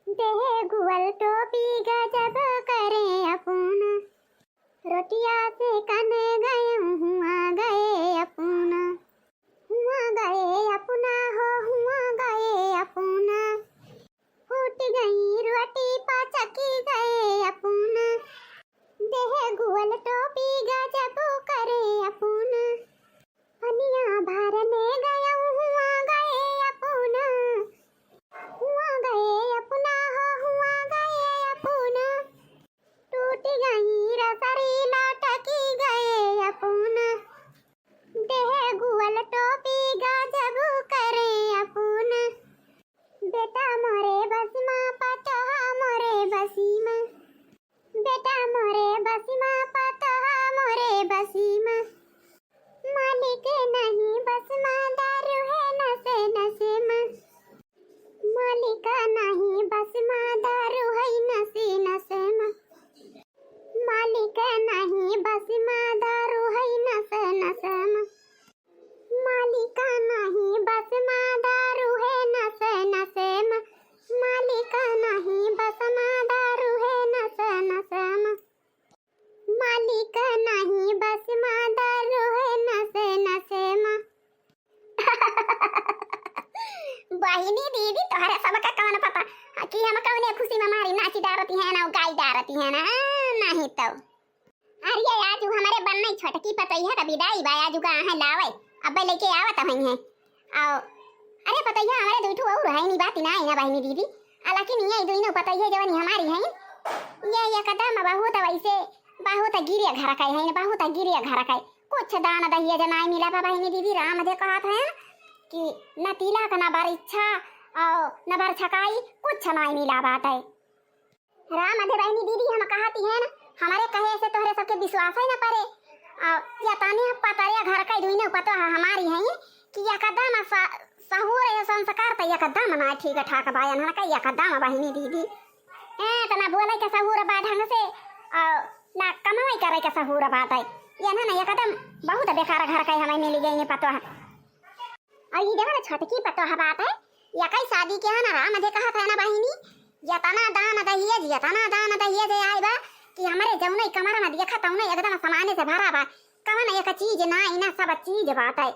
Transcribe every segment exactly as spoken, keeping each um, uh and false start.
देहे गुअल टोपी गजब करे अपून। रोटिया से कन गए हुआ गए अपून। हुआ गए अपुना हो हुआ गए अपुना। फूट गई रोटी पाचकी गए अपुना। देह गुअल टोपी गजब करे अपुना। पनिया भरने गए हुआ गए अपुना। हुआ गए अपुना हो हुआ गए अपुना। टूट गई रसरी लटकी गए अपुन। देह गुअल टोपी गजब करे अपुन। बेटा मोरे बसिमा पतोहा मोरे बसिमा। बेटा मोरे बसिमा पतोहा मोरे बसिमा। मालिक नहीं बसिमा दारू है नसे नसे मा। मालिक नहीं बसिमा दारू है नसे नसे मा। मालिक नहीं बसिमा दारू है नसे नसे मा। मालिक नहीं बसिमा दारू है नसे नसे मा। मालिक नहीं बसिमा दारू है नसे नसे मा। मालिक नहीं बसिमा दारू है नसे नसे मा। बहिनी दीदी, तोहरे सबका कौन पता कि हम कौने खुशी में मारी नाची डारती है ना, गाई डारती है ना, नहीं तो। अरे आज हमरे बन्नई छोटकी पतोहिया का विदाई बा, आज का है लावे, अब्बे लेके आवत हई है। आओ, अरे पतोहिया हमरे दुई ठो और है, नी बात ना है ना बहिनी दीदी, हालांकि नहीं है दुई पतोहिया जवन हमारी है, ये एकदम बहुत वैसे बहुत गिरिया घर का है, बहुत गिरिया घर का है। कुछ दान दहिया जनाई मिला बा बहिनी दीदी, राम दे कहत है कि न तिलक न बरिच्छा और न बरछकाई कुछ नाई मिला बात है। राम दे बहिनी दीदी हम कहती है ना, हमारे कहे से तोहरे सबके विश्वास ही न पड़े। और या ताने पतरिया घर का दुई न पतो हमारी है कि एकदम स-, सहूर या संस्कार तो एकदम ना ठीक ठाक बा, इन्हन का एकदम बहिनी दीदी। ए, त ना बोले के सहूर बा ढंग से, और ना कमाई करे के सहूर बात है। ये ना, ना, एकदम बहुत बेकार घर का हमें मिल गई पतोह। और ये देखो ना, छोटकी पतोह बात है, या कई शादी के है ना, राम दे कहत है ना बहिनी, यतना दान दहिए, यतना दान दहिए जे आए बा कि हमारे जौने कमर में देखा तौने एकदम सामाने से भरा बा। कवन एक चीज ना, इना सब चीज बाटे।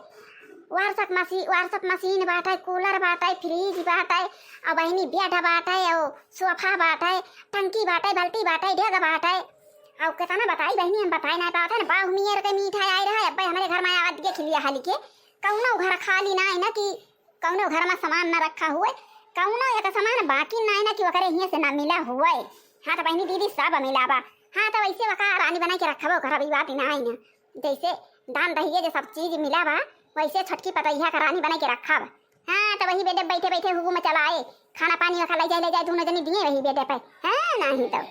वार्सक मशी-, वार्सक मशीन बाटे, कूलर बाटे, फ्रिज बाटे, और बहिनी बेड बाटे, और सोफा बाटे, टंकी बाटे, बल्टी बाटे, डेग बाटे। और केतना बताई बहिनी, हम बताई ना पावत है ना, बाहु मियर के मीठा आए रहा, अब्बे हमरे घर में आवत देख लिया हाली के। कौनो घर खाली ना है ना कि कौनो घर में सामान न रखा हुए, कौनो एक सामान बाकी नाई ना कि ओकरे हिये से ना मिला हुए। हाँ तो बहिनी दीदी सब मिला बा। हाँ तो वैसे वका रानी बनाई के रखबो करब, ई बात ना आई ना। जैसे दान दहिए जे सब चीज मिला बा, वैसे छोटकी पतोहिया का रानी बनाई के रखब। हाँ तो वही बेडे बैठे बैठे हुकुम चलाए, खाना पानी वका ले जाए, ले जाए, दोनों जनी दिए वही बेडे पे। हाँ नहीं तो।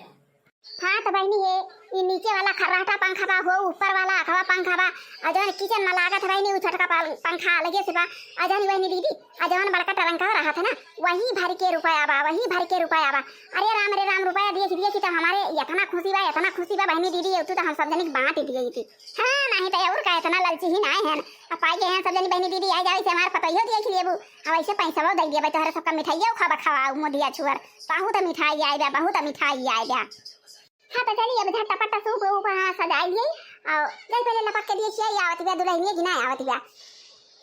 हाँ तो बहिनी हे, ई नीचे वाला खर्राटा पंखा बा हो, ऊपर वाला अखवा पंखा बा, और जौन किचन में लागत है बहिनी, उ छोटका पं-, पंखा अलगे से बा। और जौन बहिनी दीदी, और जौन बड़का टरंका रहत है ना, वही भर के रुपया बा, वही भर के रुपया बा। अरे राम रे राम, रुपया दिए कि दिए कि तो हमारे इतना खुशी बा, इतना खुशी बा बहिनी दीदी, ये तो हम सब जनी के बांट दिए थी। हाँ नहीं तो और का, इतना लालची ही ना है। अब पाई गए हैं सब जनी बहिनी दीदी, आ जाओ इसे हमारे पतोहियो दिए कि लेबू, अब ऐसे पैसा दे दिए भाई, तोहरे सबका मिठाइयो खाबा, खवाऊ मोदिया छुअर, बहुत मिठाई आए बा, बहुत मिठाई आए बा। हाँ, तो चलिए, अब झटपट सूप ऊप, हाँ, सजाई लिए। और जल्दी पहले लपक के देखिए, ये आवत बा दुल्हनिया कि ना आवत बा।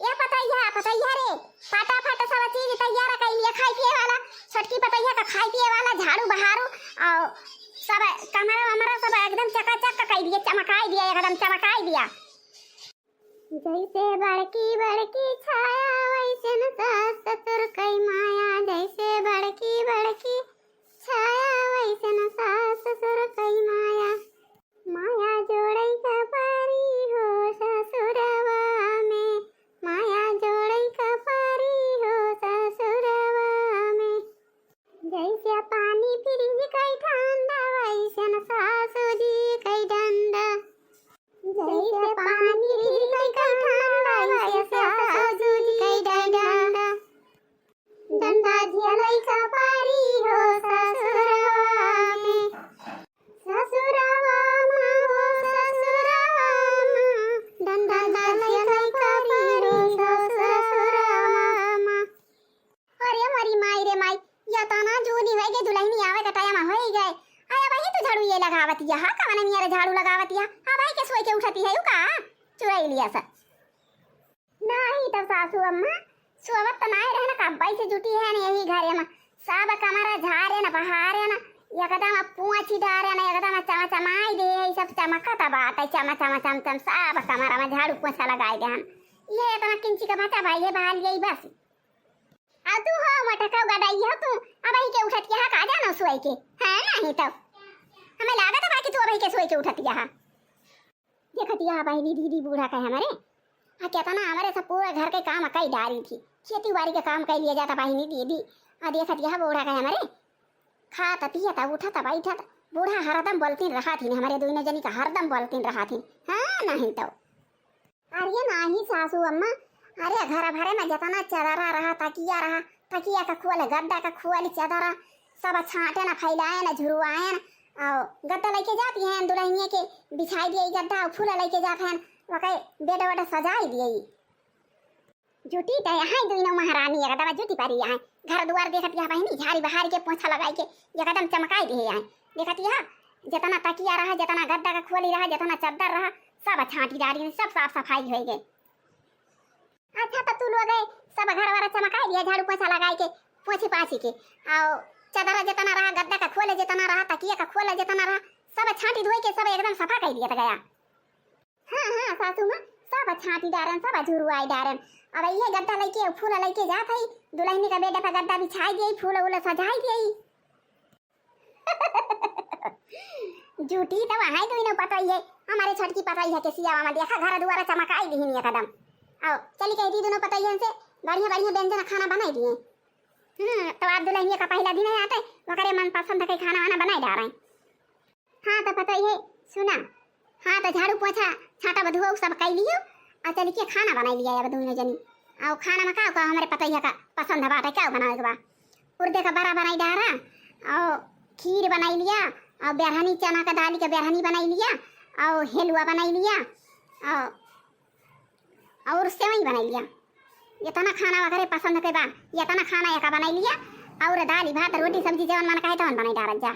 ये पतोहिया, पतोहिया रे, फटाफट सब चीज तैयार कर लिए, खाए पिए वाला, छोटकी पतोहिया का खाए पिए वाला, झाड़ू बहारू, और सब कमरा वमरा सब एकदम चकाचक कर दिए, चमकाई दिया, एकदम चमकाई दिया। जैसे बड़की बड़की छाया, वैसन सास ससुर कई माया। जैसे बड़की बड़की छाया, वैसन सास ससुर कई माया। माया जोड़ै का पारी हो ससुरवा में, माया जोड़ै का पारी हो ससुरवा में। जैसे पानी फ्रिज कई ठंडा, वैसन सासू जी कई डंडा। जैसे पानी फ्रिज कई ठंडा, वैसे सासू जी कई डंडा। डंडा झेलै का पारी हो ससुरवा में, ससुरवा में हो ससुरवा में। डंडा झेलै का पारी हो ससुरवा में। अरे मोरी माई रे माई, यतना जून होई गए, दुलहिनी आवे का टाइम होई गए। आया भाई, तू झाड़ू ये लगावत या, हा, कवन मेरा झाड़ू लगावत या? हाँ भाई, के सोई के उठती है, यू का? चुराई लिया सा। नाही तो सासू अम्मा, सोवत तो नाही रहन, कब्बई से जुटी है न यही घरे में। सब कमरा झारे न, बहारे न, एकदम पोंछी डारे न, एकदम चमचमाई दे, यही सब चमकत बाटे, चम, चम, चम, चम, सब कमरा में झाड़ू पोंछा लगाई दे हम। ये इतना किंची का बचा भाई, ये बहार लिया बस। आ तू हो मटका गदाई हो तू, अबही के उठत या, का जानो सोई के, है नाही तो। हमें लागत बा कि तू अबही के सोई के उठत या। देखत या बहिनी दीदी बूढ़ा कहे हमरे, आ केतना हमरे सब पूरे घर के काम कई डारी थी, खेती बाड़ी के काम कई लिया जाता बहिनी दीदी। आ देखत या बूढ़ा कहे हमरे, खात पियत उठत बैठत, बूढ़ा हरदम बोलतीन रहत ही, हमरे दोनों जनी का हरदम बोलतीन रहत ही। हाँ, नाही तो। अरे नाही सासू अम्मा, अरे घर भरे में जितना चदरा रहा, तकिया रहा, तकिया का खोल, गद्दा का खोल, चदरा, सब छांटे न, फैलाए न, झुरवाए न, और गद्दा लेके जाती हैं दुलहिनिया के, बिछाई दिए गद्दा और फूल लेके जाते हैं, वके बेड वेड सजाई दिए। जुटी तो यहाँ दुइनो महारानी एकदम जुटी परी यहाँ, घर दुआर देखत या बहिनी, झाड़ी बहारी के पोंछा लगाई के एकदम चमकाई दिए यहाँ। देखत या जितना तकिया रहा, जितना गद्दा का खोली रहा, जितना चद्दर रहा, सब छांटी डारी, सब साफ सफाई हो गए। अच्छा, तो तू लोग सब घर वारा चमकाई दिया, झाड़ू पोंछा लगाई के, पोंछी पाछी के, और चदरा जितना रहा, गद्दा का खोले जितना रहा, तकिया का खोले जितना रहा, सब छांटी धोई के सब एकदम सफा कर दिया गया। हाँ, हाँ, सासू माँ, सब छांटी डारन, सब झुरवाई डारन। अब ये गद्दा लेके, फूल लेके जात है, दुलहिनी का बेड पर गद्दा बिछाई दिए, फूल उल सजाई दिए। जुटी तो वहाँ दुइनो पतोहिए, हमरे छोटकी पतोहिए के सियावा में देखा, घर दुआरा चमकाई दिहिन एकदम। आओ, चली कह दी दुनो पतोहियन से, बढ़िया बढ़िया व्यंजन खाना बनाई दिए। हम्म, तो आज दुलहिनिया का पहला दिन है आते, वकरे मनपसंद के खाना वाना बनाई डारें। हाँ, तो पतोहिए, सुना, हाँ, तो झाड़ू पोंछा, छांटा बधुआ सब कई लियो, और चली के खाना बनाई लिया अब दुइनो जनी। और खाना में का, का हमरे पतोहिया का पसंद बाटे, का बनावे के बा? उर्दे का बरा बनाई डारा, और खीर बनाई लिया, और बेरहनी चना का दाली का बेरहनी बनाई लिया, और हेलुआ बनाई लिया, और, और सेवई बनाई लिया। इतना खाना वगैरह पसंद के बा, इतना खाना एका बनाई लिया, और दाली भात रोटी सब्जी जवन मन कहे तवन बनाई डारत जा।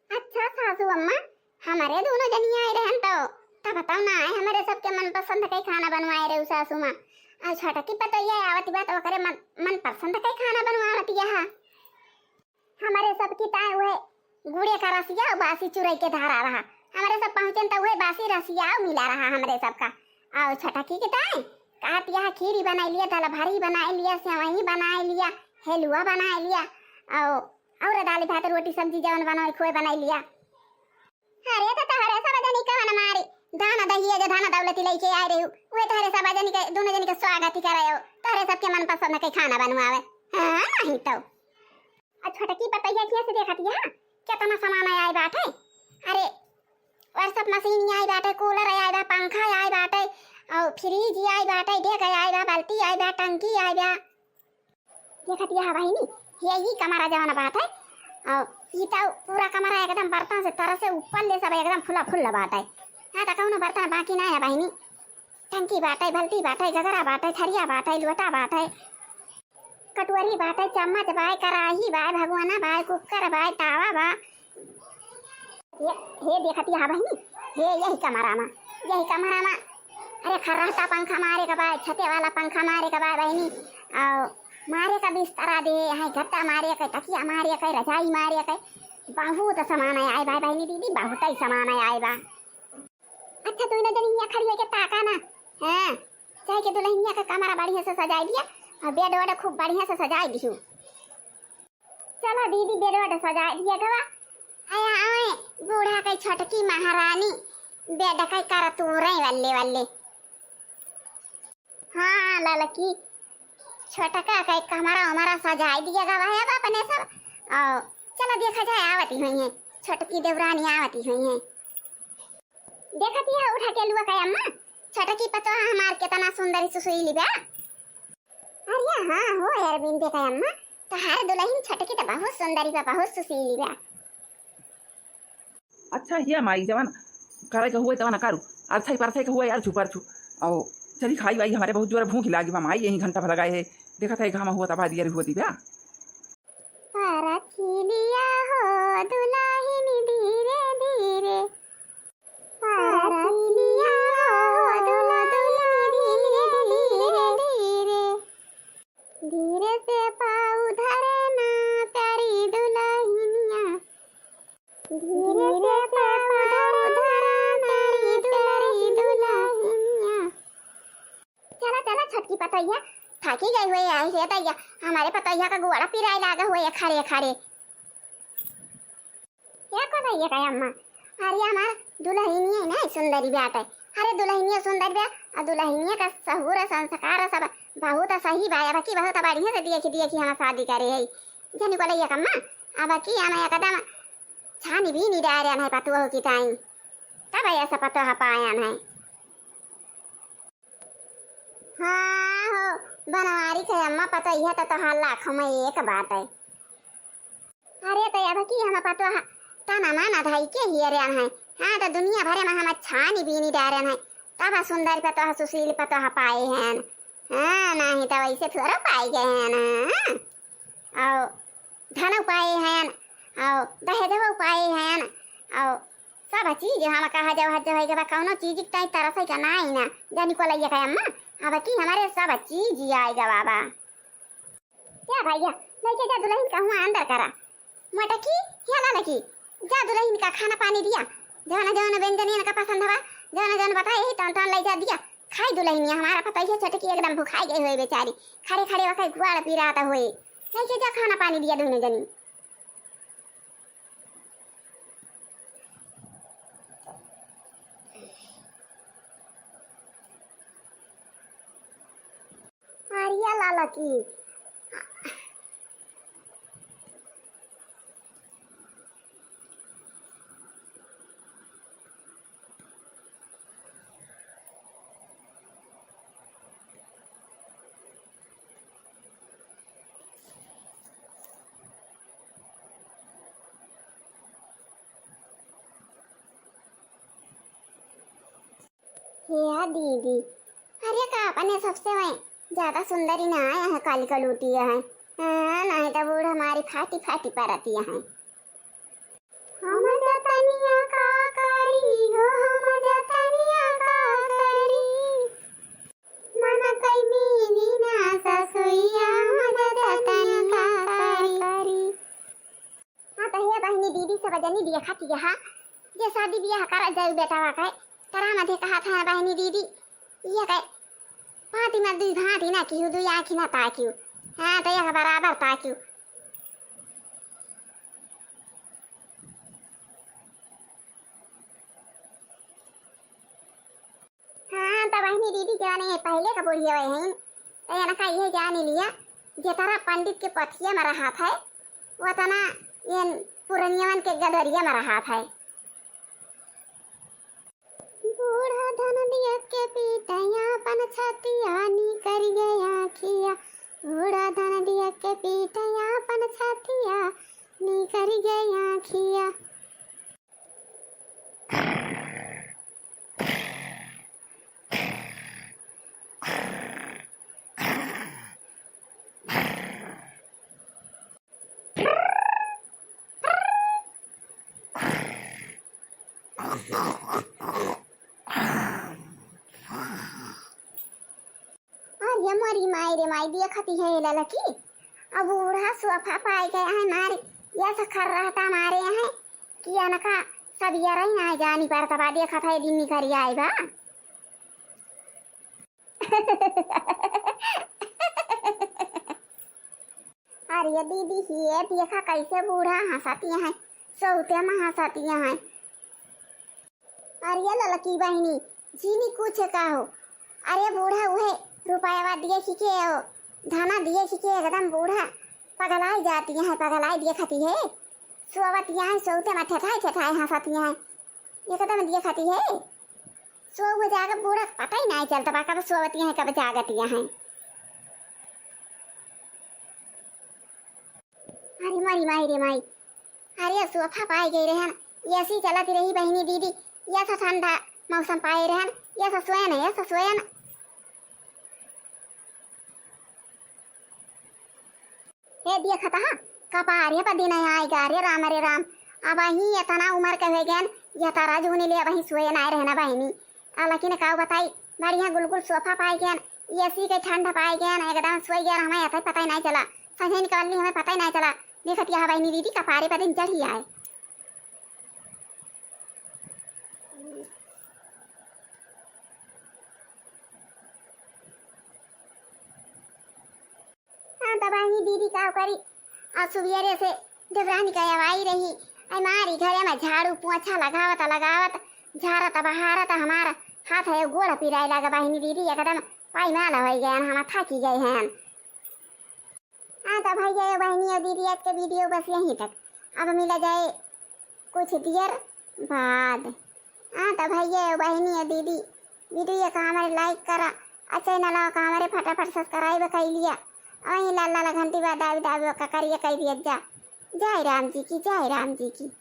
अच्छा सासू अम्मा, हमरे दुनो जनी आए रहन तो, तब बताओ ना आए, हमरे सबके मनपसंद के खाना बनवाए रहे सासू माँ। और छोटकी पतोहिया आवत बात ओकरे मन, मनपसंद के खाना बनवावत यहा। हमरे सबकी ताए उहे गुड़े का रसिया और बासी चुरई के धारा रहा। हमरे सब पहुँचन तो उहे बासी रसिया और मिला रहा हमरे सबका। और छोटकी के ताए कहत यहा खीरी बनाई लिया, दाल भरी बनाई लिया, सेवई बनाई लिया, हेलुआ बनाई लिया, और और दाल भात रोटी सब्जी जवन बनावे खोए बनाई लिया। अरे तो तहरे सब जनी कवन मारी, धन दहिया जो धन दौलती लेके आए रहू, उहे तहरे सब जनी के, दुनो जनी के स्वागत ही करे हो, तहरे सबके मनपसंद के खाना बनवावे। हाँ, नहीं तो। और छोटकी पतोहिया किया से देखत या, कितना सामान आए बाटे। अरे, वॉशिंग मशीन आए बाटे, कूलर आए बा, पंखा आए बाटे, और फ्रिज आए बाटे, डेग आए बा, बाल्टी आए बा, टंकी आए बा। देखत या बहिनी, हे ई कमरा जवन बाटे, और ई तो पूरा कमरा एकदम बर्तन से तर से ऊपर ले सब एकदम फुला फुल बाटे। यहाँ तो कौनो बर्तन बाकी ना है बहिनी। टंकी बाटे, बाल्टी बाटे, गगरा बाटे, थरिया बाटे, लोटा बाटे, कटोरी बाटे, चम्मच बाय, कराही बाय, भगोना बाय, कुकर बाय, तावा बा। ये, हे देखत या बहिनी, हे यही कमरा मा, यही कमरा मा, अरे खर्राटा पंखा मारे का बा, छते वाला पंखा मारे का बा बहिनी, और मारे का बिस्तरा दे, हाय गद्दा मारे का, तकिया मारे का, रजाई मारे का, बहुत सामान आए बा बहिनी दीदी, बहुत ही सामान आए बा। अच्छा, तू इन्हें जनी हियाँ खड़ी होके ताका ना। हाँ, चाहे के दुलहिनिया का कमरा बढ़िया से सजाई दिया और बेड वेड खूब बढ़िया से सजाई दिहू। चलो दीदी, बेड वेड सजाई दिया गवा। आया आए बूढ़ा के छोटकी महारानी बेड के कर तू रे वल्ले वल्ले। हाँ, ललकी, छोटका के कमरा उमरा सजाई दिया गवा है अब अपने सब। और चलो देखा जाए, आवती हुई है, छोटकी देवरानी आवती हुई है। देखती है उठा के लुआ का अम्मा, छोटकी पतोह हमार कितना सुंदर सुशीली बा। अरे हाँ हो अरविंद का अम्मा, तोहार दुलहिन छोटकी तो बहुत सुंदरी बा, बहुत सुशीली बा। अच्छा, ये माई, जवन करे के हुए तवन करू, अरछाई परछाई के हुए अरछू परछू। और चली खाई वाई, हमरे बहुत जोर भूख लागी बा माई, यही घंटा भर लगाए है। देखत है घामा हुआ तबा दियर हुआ दिव्या। हाँ, रखिलिया हो दुलहिन धीरे धीरे, रखिलिया हो दुलहिन धीरे धीरे, धीरे से पाँव धरे ना प्यारी दुलहिनिया, धीरे से पाँव धरे ना प्यारी दुलहिनिया। चला, चला, छोटकी पतोहिया, थाकी गई हुई है, हे दैया, हमारे पतोहिया का गोड़ा पिराए लागा हुआ है, खड़े, खड़े। क्या को दैया का अम्मा? अरे, हमार दुलहिनिया ना सुंदरी बात है। अरे, दुलहिनिया सुंदर बा, और दुलहिनिया का सहूर, संस्कार सब बहुत सही बा। अब की बहुत बढ़िया से देखी, देखी हम शादी करे है। जनी को लैया का अम्मा, अब की हम एकदम छानी बीनी डारे है पतोह की ताई। तब ऐसा पतोह पायन है। हाँ हो, बनवारी के अम्मा पतोहिया तो तोहार लाखों में एक बात है। अरे तो अब की हम पतोह तना माना धाई के हियरन है। हाँ तो दुनिया भरे में हम छानी बीनी डारन है। तब सुंदर पतोह सुशील पतोह पाए हैं। हाँ नहीं तो वैसे थोड़ा पाए गए हैं ना। और धनौ पाए हैं, और दहेजौ पाए हैं, और सब चीज हम कहा जब हज होई गवा, कौनो चीज के ताई तरस है का नाई ना, जानी को लइया का अम्मा, अब की हमारे सब चीज आए गवा बा। क्या भैया, लइके जा दुलहिन कहूँ अंदर करा। मोटकी, या ललकी, जा दुलहिन का खाना पानी दिया, जौन जौन व्यंजन इनका पसंद हवा, जौन जौन बताए यही तौन तौन लइ जा दिया, खाई दुलहिनिया हमारा पतोहिया छोटकी एकदम भुखाई गई होई बेचारी, खड़े खड़े वखई गुआड़ पिरात होई। लइके जा खाना पानी दिया दुनो जनी। अरे या ललकी। हे दीदी, अरे का अपने सबसे वही ज्यादा सुंदरी ना आया है, काली कलूटी है। हाँ, नहीं तो बूढ़ हमारी फाटी फाटी परती है। हम जतनिया का करी हो, हम जतनिया का करी, मन कई बीनी ना ससुइया, हम जतनिया का करी। हाँ, तो हे बहिनी दीदी सब जनी देखत यहा, जे शादी बियाह कर जाई बेटवा के, तरा मधे कहत है बहिनी दीदी, ये के पाती में दुई भांती ना किहू, दुई आँखी ना ताकियो। हाँ, तो एक बराबर ताकियो। हाँ, तो बहिनी दीदी जौन है पहिले का बुढ़िया हुए हैं, तो इनका ये जान लिया, जितना पंडित के पथिया में रहत है, उतना ये पुरनियवन के गदरिया में रहत है। बूढ़ा धन दिया के पीटे आपन छतिया, निकरि गया आँखिया। बूढ़ा धन दिया के पीटे आपन छतिया, निकरि गया आँखिया। अरे मोरी माई रे माई, देखती है ललकी, अब बूढ़ा सोफा पाए गया है मारे, या सखर रहता मारे हैं कि अनका सब ये रही ना जानी पर तबा देखत है दिन निकल आए बा। अरे दीदी, ये देखा कैसे बूढ़ा हंसतिया है, सोते में हंसतिया है। अरे ललकी बहिनी, जीनी कुछ का हो? अरे बूढ़ा उहे रुपया दिए खिके हो, धना दिए खिके एकदम बूढ़ा पगलाई जातिया है, पगलाई देखती है, सोवतिया है, सोते में ठेठाई ठेठाई हंसतिया है। एकदम दिया खाती है। सो हो जाएगा बूढ़ा, पता ही नहीं चलता बा कब सोवतिया है, कब जागतिया है। अरे मारी माई रे माई, अरे सोफा पाए गए रहन, ऐसी चलत रही बहिनी दीदी, ऐसा ठंडा मौसम पाए रहन, ऐसा सोयन, ऐसा सोयन। हे देखत हा, कपारे पर दिन आइगा रे राम रे राम। अबहीं एतना उमर के होइ गएन, यह तारा जूनी ले अबहीं सोए नाहीं रहेन बहिनी। आ लेकिन काउ बताई, बढ़िया गुलगुल सोफा पाइ गएन, AC के ठंड पाइ गएन, एकदम सोइ गएन, हमें यथै पतै नाहीं चला। संझइन कल्ली हमें पतै नाहीं चला। देखत यह बहिनी दीदी कपारे पर दिन चढ़ी आए। हाँ, त बहिनी दीदी काउ करी, आ सुबेरे से देवरानी का अवाई रही, आई मारी घरे में झाड़ू पोछा लगावत लगावत, झारत बहारत हमार हाथ है गोड़ पिराए लागा बहिनी दीदी, एकदम पाई माला होइ गएन, हम थाकी गए हैं। हाँ, त भैया, बहिनी और दीदी, आज के video बस यहीं तक। अब मिला जाए कुछ देर बाद। हाँ, त भैया, बहिनी और दीदी, video का हमारे like करा, और channel का हमारे फटाफट subscribe कर लिया, और वहीं लाल लाल घंटी पर दाबी दाबी का करिए कह दिया जा। जय राम जी की, जय राम जी की।